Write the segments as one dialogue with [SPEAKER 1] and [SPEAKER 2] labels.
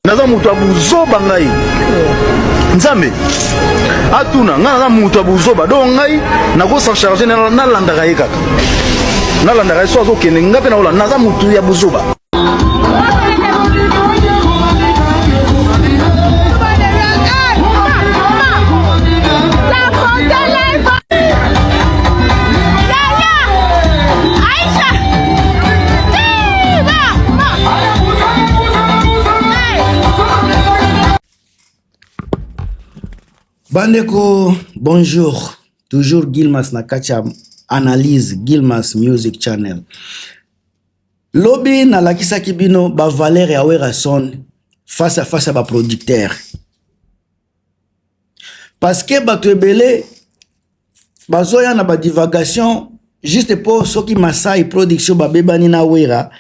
[SPEAKER 1] Naza moto ya buzoba ngai. Nzambe atuna ngai naza moto ya buzoba donc ngai nako s'en charger nalandaka ye kaka nalandaka ye so azokende ngai mpe nakolanda naza moto ya buzoba.
[SPEAKER 2] Bandeko, bonjour. Toujours Gilmas na kati ya analyse Gilmas Music Channel. Lobi nalakisaki bino ba valeur ya Werrason face à face ya ba producteur. Parce que bato ebele bazoya na ba divagation juste po soki Masai production babebani na Wera,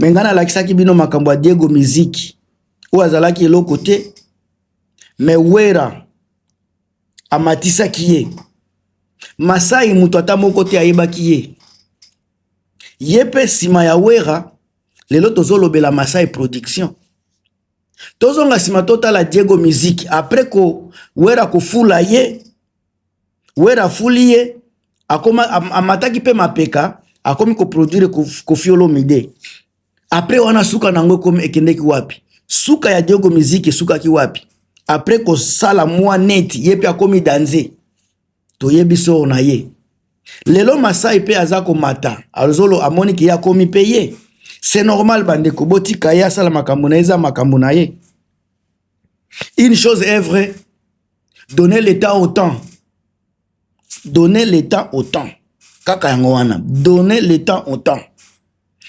[SPEAKER 2] me ngai nalakisaki bino makambo ya Diego Miziki oyo azalaki eloko te, me Wera amatisaki ye. Masai moto ata moko te ayebaki ye. Ye mpe nsima ya Wera, lelo tozolobela Masai production. Tozonga nsima totala Diego Miziki après ko Wera kofula ye, Wera afuli ye, akoma amataki mpe mapeka, akomi koproduire Koffi Olomide. Après wana suka nango ekomi ekendeki wapi? Suka ya Diego Miziki esukaki wapi? Après kosala mwa neti ye mpe akomi danze, toyebi sor na ye. Lelo Masai mpe aza komata, azolo amoni ke ye akomi mpe ye. C'est normal bandeko, botika ye asala makambo na ye, eza makambo na ye. Une chose est vraie, donner le temps au temps. Donner le temps au temps. Kaka yango wana, donner le temps au temps.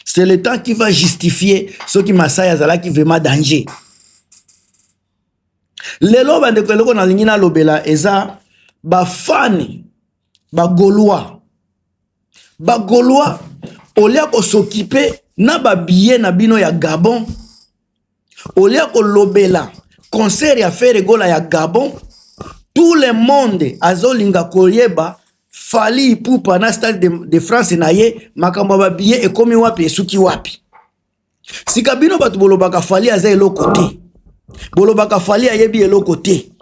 [SPEAKER 2] C'est le temps qui va justifier soki Masai azalaki vraiment danger. Lelo bandeko, eloko nalingi nalobela eza bafani bagaulois. Bagaulois olia kosokipe na babillet na bino ya Gabon, olia kolobela concert ya Ferre Gola ya Gabon, tout le monde azolinga koyeba Fally Ipupa na Stade de France na ye, makambo ya babillet ekomi wapi, esuki wapi. Sika bino bato bolobaka Fally aza eloko te, bolobaka Fally ayebi eloko te,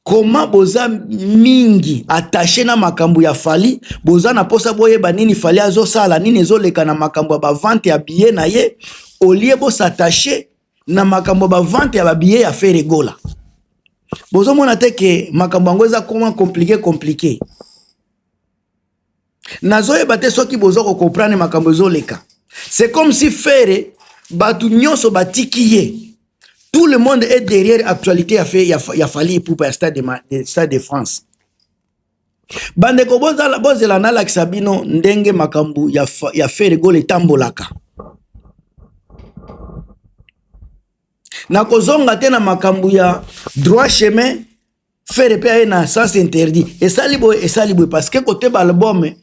[SPEAKER 2] koma boza mingi attaché na makambo ya Fally, boza na posa boyeba nini Fally azosala, nini ezoleka na makambo ya bavente ya billet na ye, olie bos'attacher na makambo ya bavente ya babillet ya Ferre Gola. Bozomona te ke makambo yango eza koma compliqué compliqué. Nazoyeba te soki boza kocomprendre makambo ezoleka. C'est comme si Ferre bato nyonso batiki ye, tout le monde est derrière actualité ya, ya, ya Fally Ipupa ya Stade de France. Bandeko, bozela nalakisa bino ndenge makambo ya Ferre Gola etambolaka. Nakozonga te na makambo ya droit chemin. Ferre mpe aye na sens interdit, esali boye, esali boye, parce que kote baalbum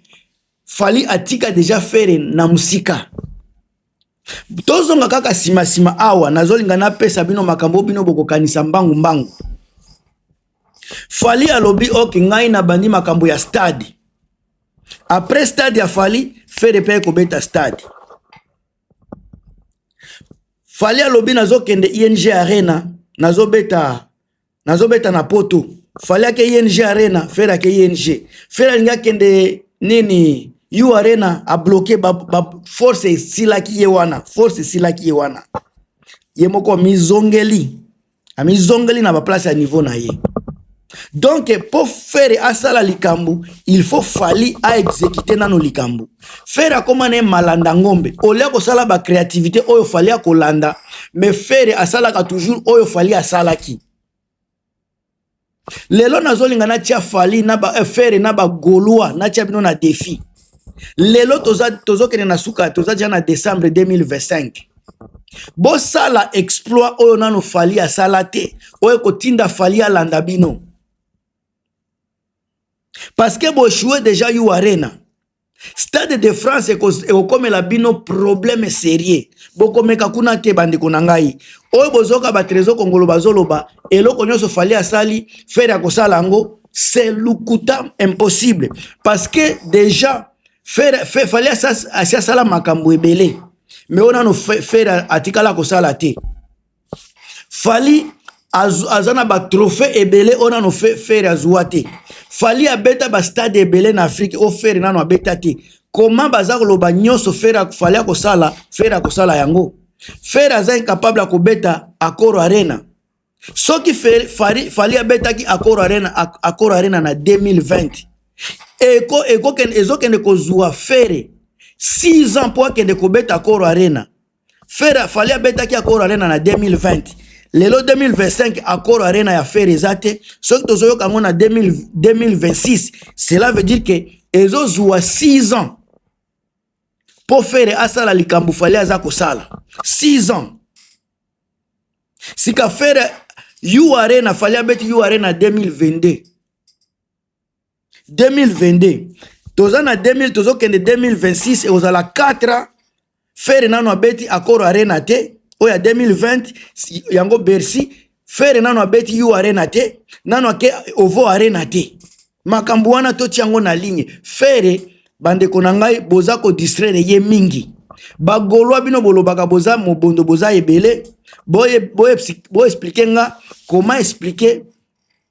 [SPEAKER 2] Fally atika déjà Ferre na mosika. Tozonga kaka nsima awa, nazolinga napesa bino makambo bino bokokanisa mbangu mbangu. Fally alobi ok, ngai nabandi makambo ya stade. Après stade ya Fally, Ferre mpe ekobeta stade. Fally alobi nazokende ING Arena, nazobeta na Poto. Fally ake ING Arena, Ferre ake ING. Ferre alingi akende nini, U Arena, abloquer ba force esilaki ye wana, force esilaki ye wana, ye moko amizongeli na baplace ya niveau na ye. Donc mpo Ferre asala likambo, il faut Fally aexécute nano likambo. Ferre akóma na ye malanda ngombe, olia kosala bacréativité oyo Fally akolanda, mais Ferre asalaka toujours oyo Fally asalaki. Lelo nazolinga natia Fally na ba, Ferre na bagaulois, natia bino na défi. Lelo tozokende na suka, toza dia na décembre 2025. Bosala exploit oyo nano Fally asala te, oyo ekotinda Fally alanda bino, parce que boéchoué déjà U Arena. Stade de France ekokomela bino problème sérieux, bokomeka kuna te. Bandeko na ngai oyo bozoka batrésor Kongolo bazoloba eloko nyonso Fally asali, Ferre akosala yango, c'est lukuta, impossible, parce que déjà Ferre, Fally asi asala makambo ebele, mais oyo nano Ferre atikala kosala te. Fally aza na batrophée ebele oyo nano Ferre azwa te. Fally abeta bastade ebele na Afrique oyo Ferre nano abeta te. Koma baza koloba nyonso Ferre, Fally akosala, Ferre akosala yango. Ferre aza incapable ya kobeta Accor Arena. Soki Fally abetaki Accor Arena, Accor Arena na 2020, ezokende kozwa Ferre 6 ans mpo akende kobeta Accor Arena. Ferre, Fally abetaki Accor Arena na 2020, lelo 2025, Accor Arena ya Ferre eza te. Soki tozoyoka yango na 2026, cela veut dire que ezozwa 6 ans mpo Ferre asala likambo Fally aza kosala. 6 ans. Sika Ferre, U Arena, Fally abeti U Arena 2022. 2022, toza na 2000, tozokende 2026, ekozala 4 ans. Ferre nano abeti Accor Arena te. Oyo ya 2020 yango Bercy, Ferre nano abeti U Arena te, nano ake Ovo Arena te. Makambo wana totia yango na ligne. Ferre, bandeko na ngai, boza kodistraire ye mingi. Bagaulois, bino bolobaka boza mobondo, boza ebele. Boexpliquer nga comment expliquer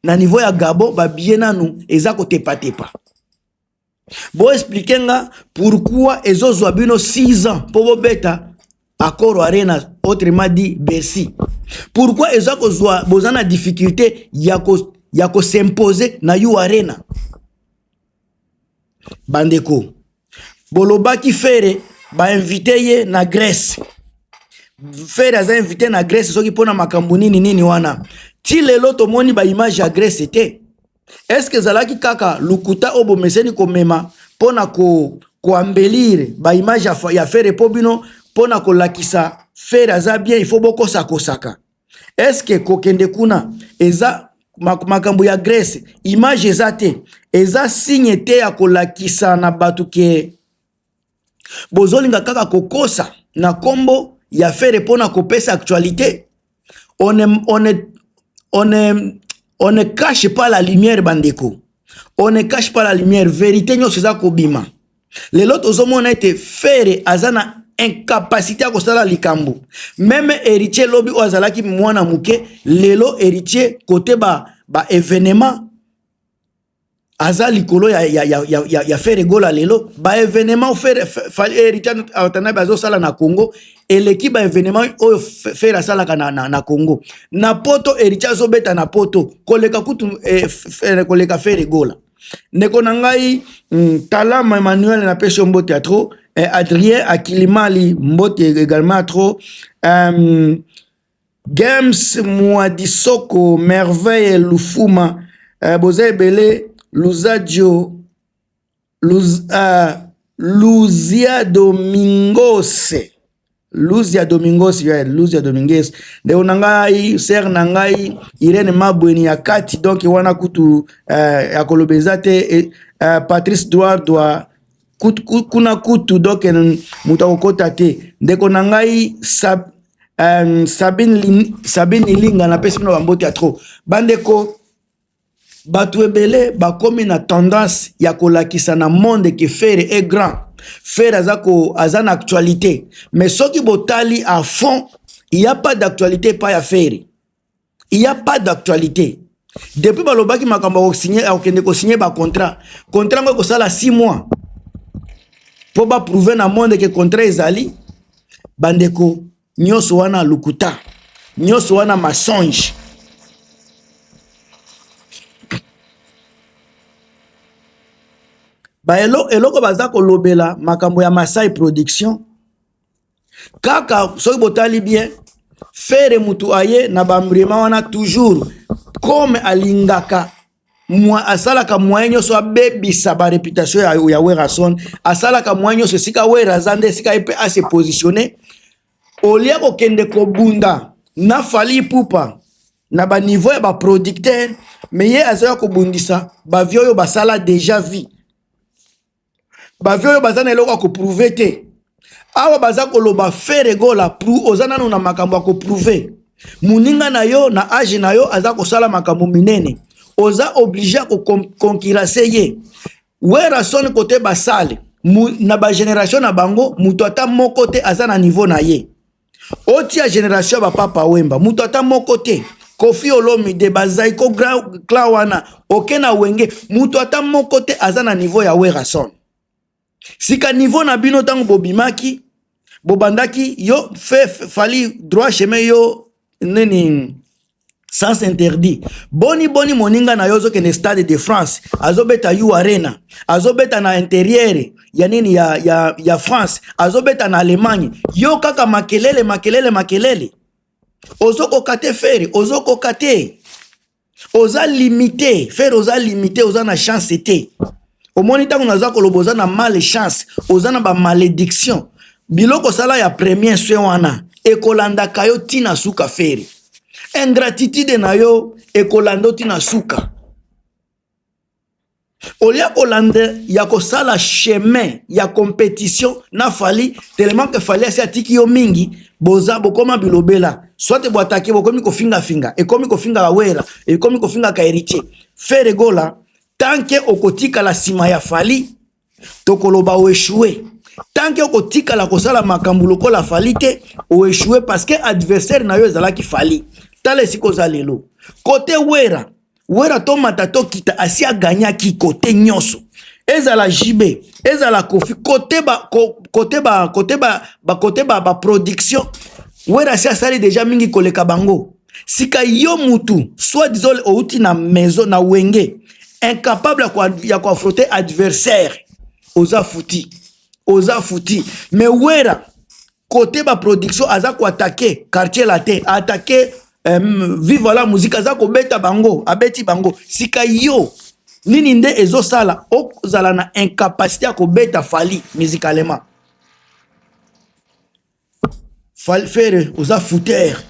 [SPEAKER 2] na niveau ya Gabon babillet nanu eza kotepatepa. Boexpliquer nga pourquoi ezozwa bino 6 ans mpo bobeta Accor Arena, autrement dit Bercy. Pourquoi eza kozwa, boza na difficulté ya kos'imposer na U Arena? Bandeko, bolobaki Ferre bainviter ye na Grèce. Ferre aza invité na Grèce soki mpona makambo nini nini wana. Ti lelo tomoni baimage ya Grèce te. Est-ce ezalaki kaka lukuta oyo bomeseni komema mpona koembellir baimage ya Ferre, mpo bino mpona kolakisa Ferre aza bien, il faut bokosakosaka? Est-ce kokende kuna eza makambo ya Grèce, image eza te, eza signe te ya kolakisa na bato ke bozolinga kaka kokosa na nkombo ya Ferre mpona kopesa actualité? On ne cache pas la lumière, bandeko, on ne cache pas la lumière. Vérité nyonso eza kobima. Lelo tozomona ete Ferre aza na incapacité ya kosala likambo. Même Héritier lobi oyo azalaki mwana moke, lelo Héritier kote ba événement aza likolo ya Ferre Gola. Lelo baévénement Héritier Watanabe azosala na Congo eleki baévénement oyo Ferre asalaka na Congo. Na Poto, Héritier azobeta na Poto koleka kutu koleka Ferre Gola. Ndeko na ngai Talama Emmanuel, napesi yo mbote ya trop. Adrien Akilimali, mbote également trop. Games Mwadisoko, Merveille Lufuma, boza ebele. Luzadio Luzia Domingos, Luzia Domingos, yeah, Luzia Dominguez, ndeko na ngai, sœur na ngai Irene Mabweni ya kati, donc wana kutu ya koloba eza te. Patrice Droit kutu, kuna kutu donc moto akokota te. Ndeko na ngai Sabine Ilinga, napesi bino bambote ya trop. Bandeko, bato ebele bakomi na tendance ya kolakisa na monde ke Ferre est grand, Ferre aza na actualité. Mais soki botali à fond, il y a pas d'actualité epai ya Ferre, il y a pas d'actualité. Depuis balobaki makambo akokende kosigner bacontrat, contrat yango ekosala 6 mois mpo baprouver na monde ke contrat ezali. Bandeko, nyonso wana lukuta, nyonso wana mensonge. Baelo eloko baza kolobela makambo ya Masai Production kaka. Soki botali bien, Ferre mutu aye na bambrema wana toujours comme alingaka asalaka moyen nyonso abebisa baréputation ya Werrason. Asalaka moyen nyonso esika Wera aza nde esika ye mpe ase positionne. Olia kokende kobunda na Fally Ipupa na baniveau ya baproducteur, mais ye azoya kobundisa bavieux oyo basala déjà vie, bavieux oyo baza na eloko ya koprouver te. Awa baza koloba Ferre Gola, oza nano na makambo ya koprouver. Moninga na yo na age na yo aza kosala makambo minene, oza obligé ya koconcurrencer ye. Werrason kote basale na bagénération na bango, moto ata moko te aza na niveau na ye. Otia generation ya bapapa Wemba, moto ata moko te. Koffi Olomide, bazaiko clan wana, oke na Wenge, moto ata moko te aza na niveau ya Werrason. Sika niveau na bino, ntango bobimaki, bobandaki yo fe Fally droit chemin, yo nini, sens interdit. Boni boni moninga na yo ozokende Stade de France, azobeta U Arena, azobeta na intérieur ya nini ya France, azobeta na Allemagne, yo kaka makelele, makelele, makelele. Ozokoka te, Ferre, ozokoka te, oza limité. Ferre, oza limité, oza na chance te. Omoni, ntango naza koloba, oza na malchance, oza na bamalédiction. Biloko osala ya premier soin wana ekolandaka yo ntina suka. Ferre, ingratitude na yo ekolanda yo ntina suka. Olia kolanda ya kosala chemin ya compétition na Fally, tellement que Fally asi atiki yo mingi. Boza bokoma bilobela, soit boatake, bokomi kofingafinga, ekomi kofingaka Wera, ekomi kofingaka Héritier. Ferre Gola, tant que okotikala nsima ya Fally, tokoloba oéchoué. Tant que okotikala kosala makambo lokola Fally te, oéchoué, parce que adversaire na yo ezalaki Fally. Tala esika oza lelo. Kote Wera, Wera tomata tokita, asi aganyaki kote nyonso, ezala JB, ezala Koffi, kote ba kote ba kote ba ba kote ba baproduction, Wera asi asali déjà mingi koleka bango. Sika yo mutu soit disant outi na maison na Wenge, incapable ya koaffronter adversaire, oza foutu, oza foutu. Mais Wera, kote baproduction, aza koattaquer Quartier Latin, attaquer Viva la Musique, aza kobeta bango, abeti bango. Sika yo nini nde ezosala ozala na incapacité ya kobeta Fally musicalement? Ferre, oza fouteur.